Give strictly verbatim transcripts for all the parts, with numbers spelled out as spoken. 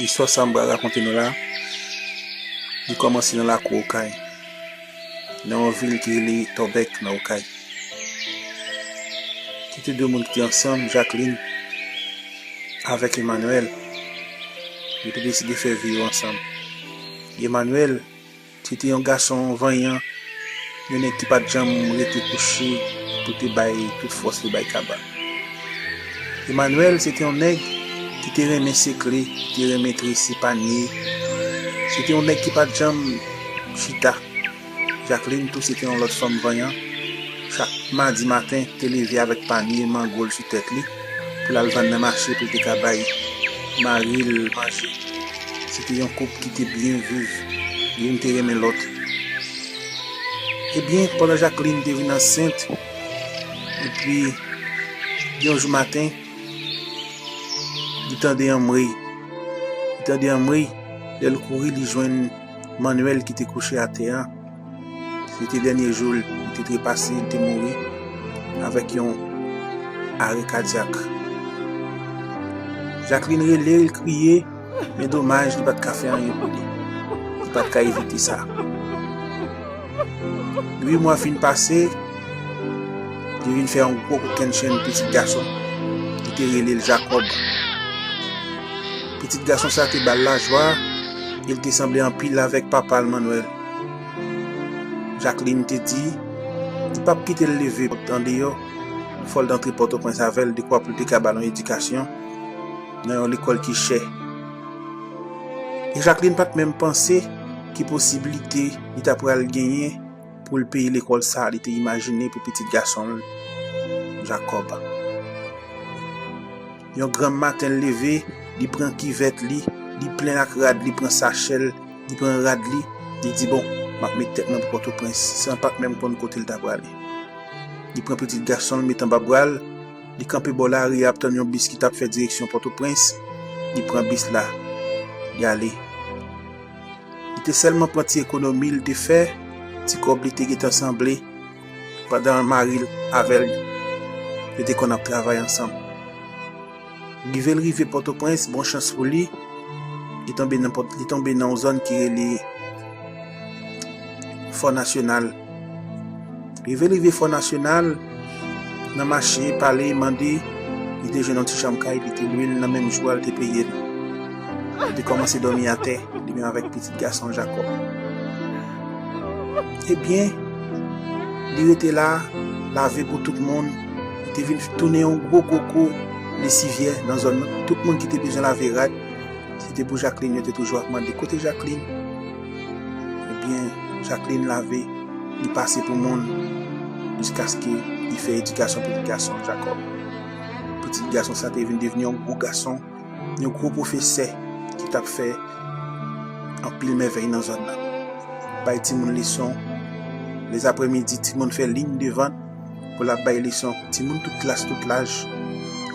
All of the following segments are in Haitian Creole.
Listwa sa m pral rakonte nou la, li kòmanse nan lakou Okay, nan yon vil ki rele Tòbèk nan Okay. Se te de moun ki te ansanm, Jacqueline avèk Emmanuel. Yo te deside fè vi yo ansanm. Emmanuel, se te yon gason vanyan, yon nèg ki pa t janm rete kouche pou te bay tout fòs li bay kaba. Emmanuel, se te yon nèg ki te renmen sekle, ki te renmen trese panye. Se te yon nèg ki pa t janm chita. Jacqueline tou, se te yon lòt fanm vanyan. Chak madi maten, te leve avèk panye mango l sou tèt li pou l al vann nan mache pou l te ka bay mari l manje. Se te yon koup ki te byen viv, youn te renmen lòt. Ebyen, pandan Jacqueline te vin ansent, epi yon jou maten, li tande yon mri. Li tande yon mri, lè l kouri, li jwenn Manuel ki te kouche atè a. Se te dènye jou l, li te trepase, li te mouri avèk yon arè kadyak. Jacqueline rele, l kriye, men domaj, li pa t ka fè anyen pou li. Li pa t ka evite sa. Uit mwa fin pase, li vin fè yon gwo kokennchenn pitit gason. Li te rele l Jacob. Pitit gason sa te ba l lajwa, e l te sanble anpil avèk papa l, Manuel. Jacqueline te di, li p ap kite l leve andeyò, fò l antre Pòtoprens avè l, dekwa pou l te ka ba l yon edikasyon nan yon lekòl ki chè. E Jacqueline pa t menm panse ki posiblite li ta pral genyen pou l peye lekòl sa a li te imajine pou pitit gason l, Jacob. Yon granm maten l leve, li pran kivèt li, li plen ak rad, li pran sachè l, li pran rad li, li di, "Bon, m ap met tèt mwen pou Pòtoprens," san l pa t menm konn kote l ta prale. Li pran pitit gason l, met anba bra l, li kanpe bò lari a, ap tann yon bis ki t ap fè direksyon Pòtoprens, li pran bis la, li ale. Li te sèlman pran ti ekonomi l te fè, ti kòb li te gentan sanble, pandan mari l avè l, yo te konn ap travay ansanm. Rive l rive Pòtoprens, bon chans pou li, li tonbe nan Pòt-, li tonbe nan yon zòn ki rele Fò Nasyonal. Rive l rive Fò Nasyonal, nan mache, pale, mande, li te jwenn yon ti chanm kay, li te lwe l, nan menm jou a, li te peye l. Li te kòmanse dòmi atè, li menm avèk pitit gason Jacob. Ebyen, li rete la, lave pou tout moun. Li te vin tounen yon gwo, gwo, gwo lesivyè nan zòn nan. Tout moun ki te bezwen lave rad, se te pou Jacqueline, yo te toujou ap mande, "Kote Jacqueline?" Ebyen, Jacqueline lave, li pase pou moun, jiskaske li fè edikasyon pitit gason Jacob. Pitit gason sa te vin devni yon gwo gason, yon gwo pwofesè ki t ap fè anpil mèvèy nan zòn nan. Bay timoun leson. Lèzaprèmidi, timoun fè liy devan l pou l ap bay leson. Timoun tout klas, tout laj.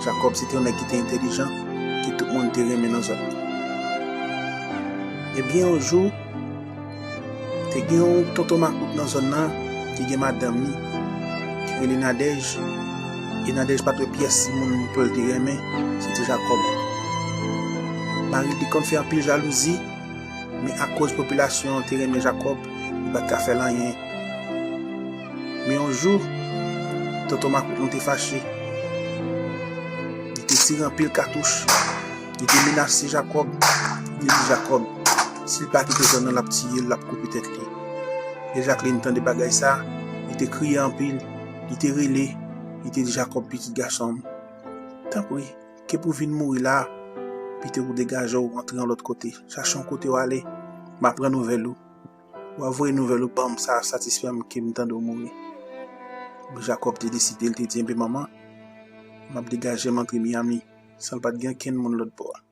Jacob se te yon nèg ki te entèlijan, ke tout moun te renmen nan zòn nan. Ebyen, yon jou, te gen yon tonton makout nan zòn nan, ki gen madanm li, ki rele Nadège. E Nadège pa t wè pyès moun pou l te renmen, se te Jacob. Mari li konn fè anpil jalouzi, men akoz popilasyon an te renmen Jacob, li pa t ka fè l anyen. Men yon jou, tonton makout lan te fache. Li te tire anpil katouch. Li te menase Jacob. Li te di Jacob, si l pa kite zòn nan, l ap tiye l, l ap koupe tèt li. Lè Jacqueline tande bagay sa, li te kriye anpil. Li te rele. Li te di Jacob, pitit gason m, tanpri, ke pou vin mouri la, pito ou degaje w, antre yon lòt kote. Chache yon kote w ale. M a pran nouvèl ou. W a voye nouvèl ou ban m, sa a satisfè m ke m tande w mouri. Men Jacob te deside, l te di, enben manman, m ap degaje m antre Miami, san l pa t gen okenn moun lòt bò a.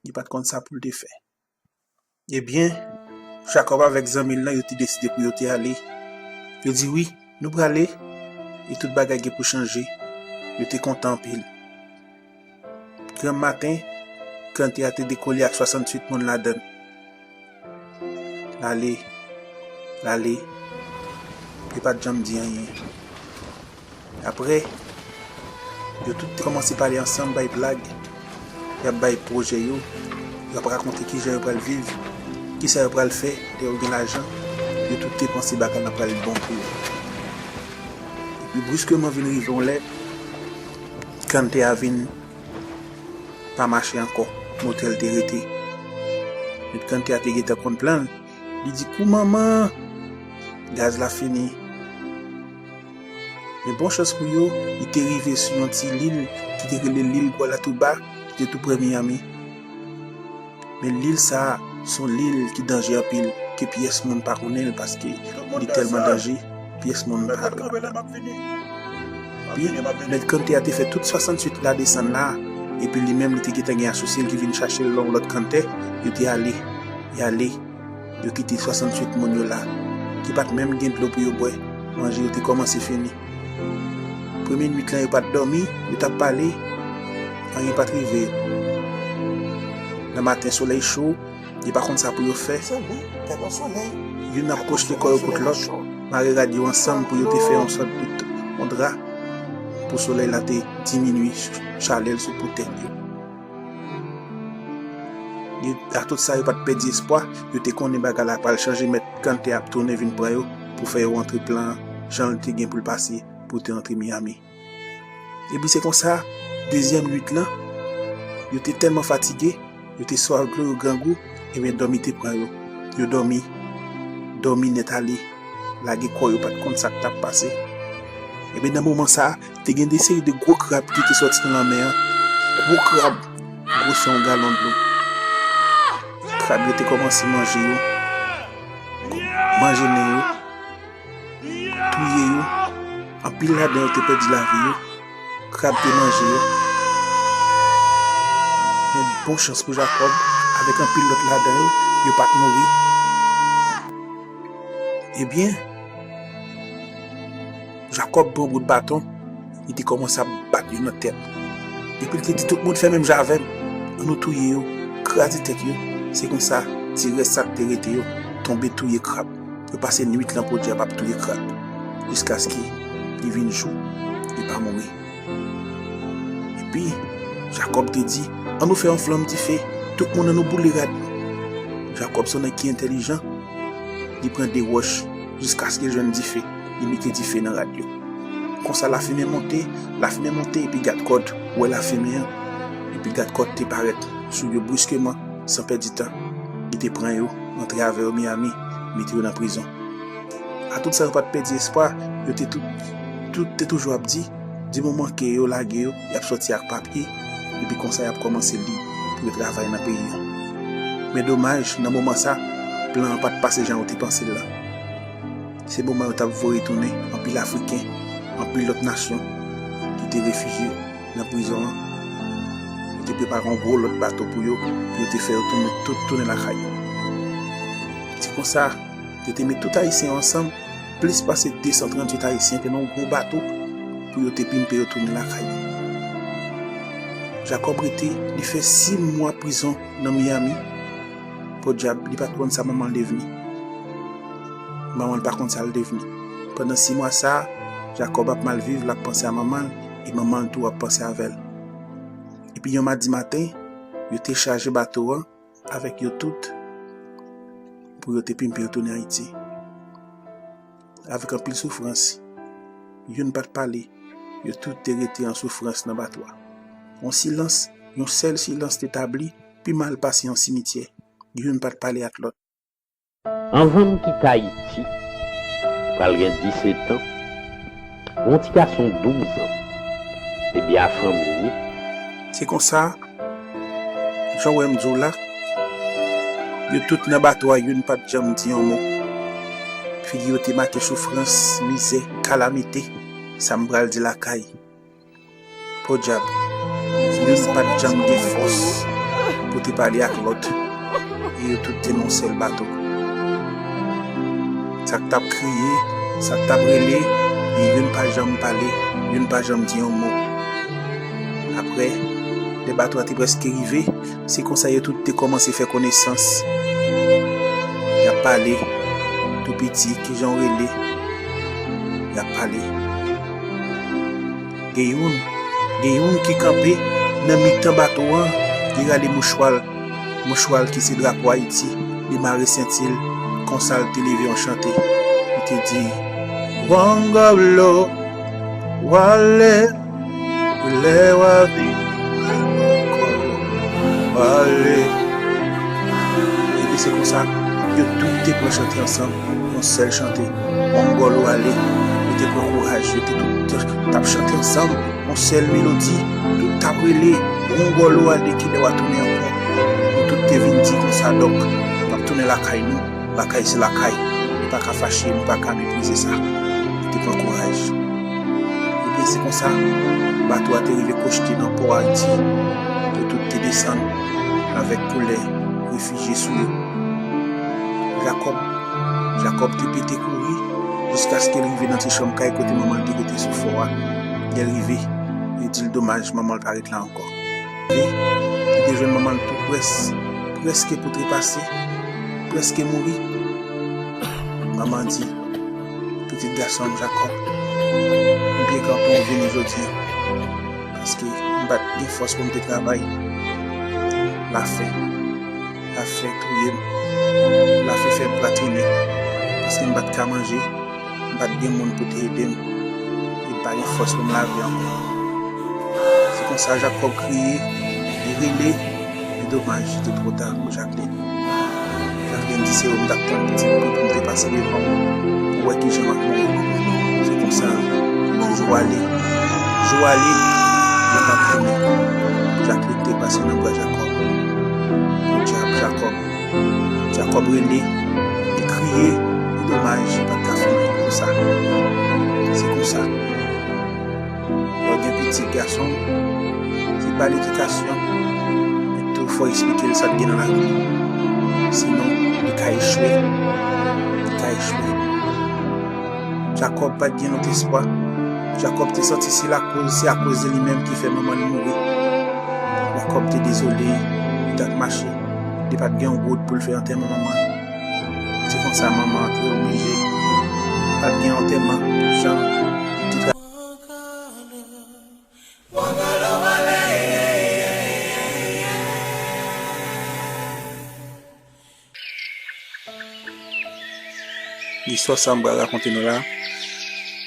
Li pa t konn sa pou l te fè. Ebyen, Jacob avèk zanmi l lan, yo te deside pou yo te ale. Yo di, wi, nou prale, e tout bagay gen pou chanje. Yo te kontan anpil. Granm maten, Grande Terre a te dekole ak swasanntuit moun ladan l. L ale, l ale. Yo pa t janm di anyen. Apre, yo tout te kòmanse pale ansanm, bay blag. Y ap bay pwojè yo. Y ap rakonte kijan yo pral viv, kisa yo pral fè lè yo gen lajan. Yo tout te panse bagay la pral bon pou yo. Epi briskeman vin rive yon lè, kantè a vin pa mache ankò. Motè l te rete. Mèt kantè a te gentan konn plan l. Li di, "Kou manman! Gaz la fini." Men bon chans pou yo, li te rive sou yon ti lil ki te rele lil Gualatouba, ki te tou pre Miami. Men lil sa a, se yon lil ki danje anpil, ke pyès moun pa konnen l, paske li tèlman danje, pyès moun pa. Epi, mèt kantè a te fè tout swasanntuit la desann la, epi li menm, li te gentan gen asosye l ki vin chache l nan yon lòt kantè, yo te ale, y ale. Yo kite swasanntuit moun yo la, ki pa t menm gen dlo pou yo bwè. Manje yo te kòmanse fini. Premye nwit lan, yo pa t dòmi, yo t ap pale, anyen pa t rive yo. Nan maten, solèy cho, yo pa konn sa pou yo fè. Youn ap pwoche kò yo kont lòt, mare rad yo ansanm pou yo te fè yon sòt de t-, yon dra, pou solèy la te diminye ch-, chalè l sou po tèt yo. Yo, a tout sa, yo pa t pèdi espwa, yo te konnen bagay la pral chanje, mèt kantè ap tounen vin pran yo pou fè yo rantre plan jan l te gen pou l pase pou te rantre Miami. Epi se konsa, dezyèm nwit lan, yo te tèlman fatige, yo te swaf dlo, yo grangou, ebyen dòmi te pran yo. Yo dòmi, dòmi nèt ale. Lage kò yo, pa t konn sa k t ap pase. Ebyen, nan moman sa a, te gen de seri de gwo krab ki te sòti nan lanmè an. Gwo krab, gwosè yon galon dlo. Krab yo te kòmanse manje yo, manje nen yo, touye yo. Anpil ladan yo te pèdi lavi yo. Krab te manje yo. Men bon chans pou Jakòb, avèk anpil lòt ladan yo, yo pa t mouri. Ebyen, Jakòb pran bout baton, li te kòmanse ap bat yo nan tèt. Epi l te di, "Tout moun fè menm jan avè m. Ann nou touye yo, kraze tèt yo." Se konsa, ti rès sa k te rete yo tonbe touye krab. Yo pase nwit lan podyab ap touye krab, jiskaske li vin jou, li pa mouri. Epi, Jakòb te di, "Ann nou fè yon flanm dife, tout moun ann nou boule rad nou." Jakòb se yon nèg ki entèlijan, li pran de wòch jiskaske l jwenn dife, li mete dife nan rad yo. Konsa lafimen monte, lafimen monte, epi gad kòd wè lafimen an, epi gad kòd te parèt sou yo briskeman, san pèdi tan. Li te pran yo, antre avè yo Miami, mete yo nan prizon. A tout sa, yo pa t pèdi espwa, yo te tout, tout te toujou ap di, di moman ke yo lage yo, y ap sòti ak papye, epi konsa y ap kòmanse lib pou yo travay nan peyi an. Men domaj, nan moman sa, plan an pa t pase jan yo te panse l lan. Se moman yo t ap voye tounen anpil Afriken, anpil lòt nasyon ki te refijye nan prizon an. Yo te prepare yon gwo lòt bato pou yo, pou yo te fè yo tounen, tout tounen lakay yo. Se konsa, yo te met tout Ayisyen yo ansanm, plis pase de san tranntuit Ayisyen te nan yon gwo bato pou yo te pimpe yo tounen lakay yo. Jakòb rete, li fè sis mwa prizon nan Miami. Podyab, li pa t konn sa manman l devni. Manman l pa konn sa l devni. Pandan sis mwa sa a, Jakòb ap mal viv, l ap panse a manman l, e manman l tou ap panse avè l. Epi yon madi maten, yo te chaje bato an avèk yo tout pou yo te pimpe yo tounen Ayiti. Avèk anpil soufrans, youn pa t pale, yo tout te rete an soufrans nan bato a. Yon silans, yon sèl silans te tabli, pi mal pase yon simityè. Youn pa t pale ak lòt. Anvan m kite Ayiti, m pral gen disèt an, yon ti gason douz an te byen a fanmi li. Se konsa, jan w wè m di w la, yo tout nan bato a, youn pa t janm di yon mo. Figi yo te make soufrans, mizè, kalamite, sa m pral di lakay. Podyab, youn pa t janm gen fòs pou te pale ak lòt, e yo tout te nan yon sèl bato. Sa k t ap kriye, sa k t ap rele, e youn pa janm pale, youn pa janm di yon mo. Apre, lè bato a te prèske rive, se konsa yo tout te kòmanse fè konesans. Y ap pale, tou piti, kijan w rele? y ap pale. Gen youn, gen youn ki kanpe nan mitan bato an, li rale mouchwa l, mouchwa l ki se drapo Ayiti, li mare senti l, konsa l te leve yon chante. Li te di, Gwangolo, wale, lè w a vini, wale. Epi se konsa, yo tout te pran chante ansanm, yon sèl chante. Gwangolo ale, yo te pran kouraj, yo te tout t ap chante ansanm, yon sèl melodi, tout t ap rele, Gwangolo ale, kilè w a tounen ankò. Nou tout te vin di konsa, dòk, n ap tounen lakay nou, lakay se lakay, nou pa ka fache, nou pa ka meprize sa. Yo te pran kouraj. Ebyen, se konsa, bato a te rive kwochte nan pò Ayiti, yo tout te desann avèk koulè refijye sou yo. Jakòb, Jakòb te pete kouri jiskaske l rive nan ti chanm kay kote manman l te rete sou fò a. Lè l rive, yo di l domaj manman l pa ret la ankò. Li te jwenn manman l tou près, prèske pou trepase, prèske mouri. Manman di, Pitit gason m Jakòb, m byen kontan w vini jodi a, paske m pa t gen fòs pou m te travay. Lafen, lafen touye m. Lafen fè m patwone, paske m pa t ka manje, m pa t gen moun pou te ede m, e m pa gen fòs pou m lave ankò. Se konsa Jakòb kriye, li rele, men domaj, li te twò ta pou Jaklin. Jaklin di, se ou m t ap tann pitit mwen pou m te pase devan w, pou w wè kijan m ap mouri. Se konsa, jou ale, jou ale, yo t ap tounen. Jaklin te pase nan bra Jakòb. Podyab, Jakòb. Jakòb rele, li kriye, men domaj, li pa t ka fè anyen pou sa. Se konsa. Lè w gen pitit gason, se ba l edikasyon, men tou fò w eksplike l sa k gen nan lavi. Sinon, li ka echwe. Li ka echwe. Jakòb pa t gen lòt espwa. Jakòb te santi se lakoz, se akoz de li menm ki fè manman l mouri. Jakòb te dezole, li t ap mache. Li pa t gen yon goud pou l fè antèman manman l. Se konsa manman an te oblije. Pa t gen antèman, jan li te tra- Listwa sa m pral rakonte nou la,